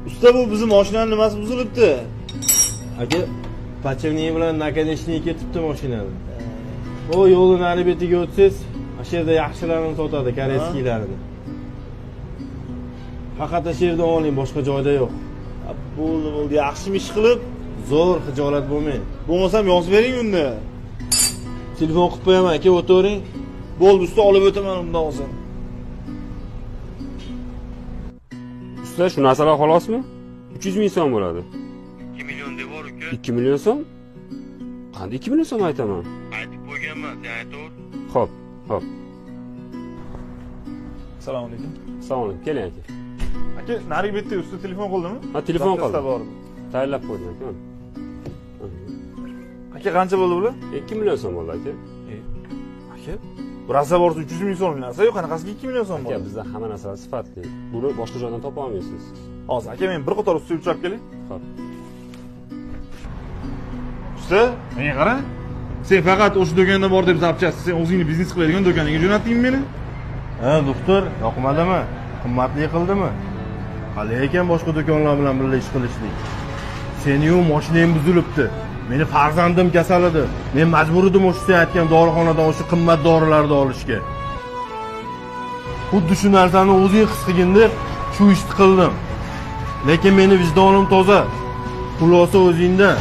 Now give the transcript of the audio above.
Usta, bu bizim mashinani nimasi buzilibdi? Aka, подшипник bilan наконечник ketibdi mashinani. O yo'lni nari betiga o'tsangiz, o'sha yerda yaxshilarini sotadi, корейский larini. Faqat o'sha yerdan oling, boshqa joyda yo'q. Bo'ldi, bo'ldi, yaxshimi ish qilib? Zo'r, xijolat bo'lmang. Bo'lmasam yozib bering unda. Telefon qilib qo'yaman, aka, o'tavering. Bo'ldi, usta, olib o'taman undan hozir. Usta, shu narsalar xolosmi? 300 ming so'm bo'ladi. 2 million devor uka. 2 million so'm? Qanday 2 million so'm aytaman? Aytib qo'yganman, sen aytaver. Xo'p, xo'p. Assalomu alaykum. Assalomu alaykum. Keling aka. Aka, narigi betda usta telefon qildimi? Ha, telefon Zapchastlar qildi. bor edi. Tayyorlab qo'ydim aka. Aka, qancha bo'ldi bular? 2 million so'm bo'ldi aka. Aka, bu rosa borsa 300 ming so'mlik narsa yo'q, qanaqasiga 2 million so'm Aka, bo'ldi? bizda hamma narsalar sifatli. Buni boshqa joydan topa olmaysiz. Hozir aka, men bir qator ustaga uchrab kelay. Xo'p. Usta, menga qara. Sen faqat o'sha do'konda bor deb zapchast, sen o'zingni biznes qiladigan do'koningga jo'natdingmi meni? Ha, doktor, yoqmadimi? Qimmatli qildimi? Qalay ekan boshqa do'konlar bilan birga ish qilishlik? Seni-yu mashinang buzilibdi. Meni farzandim kasal edi. Men majbur edim o'sha sen aytgan dorixonadan o'sha qimmat dorilarni olishga. Xuddi shu narsani o'zing his qilgin deb shu ishni qildim. Lekin meni vijdonim toza. Xulosa o'zingda.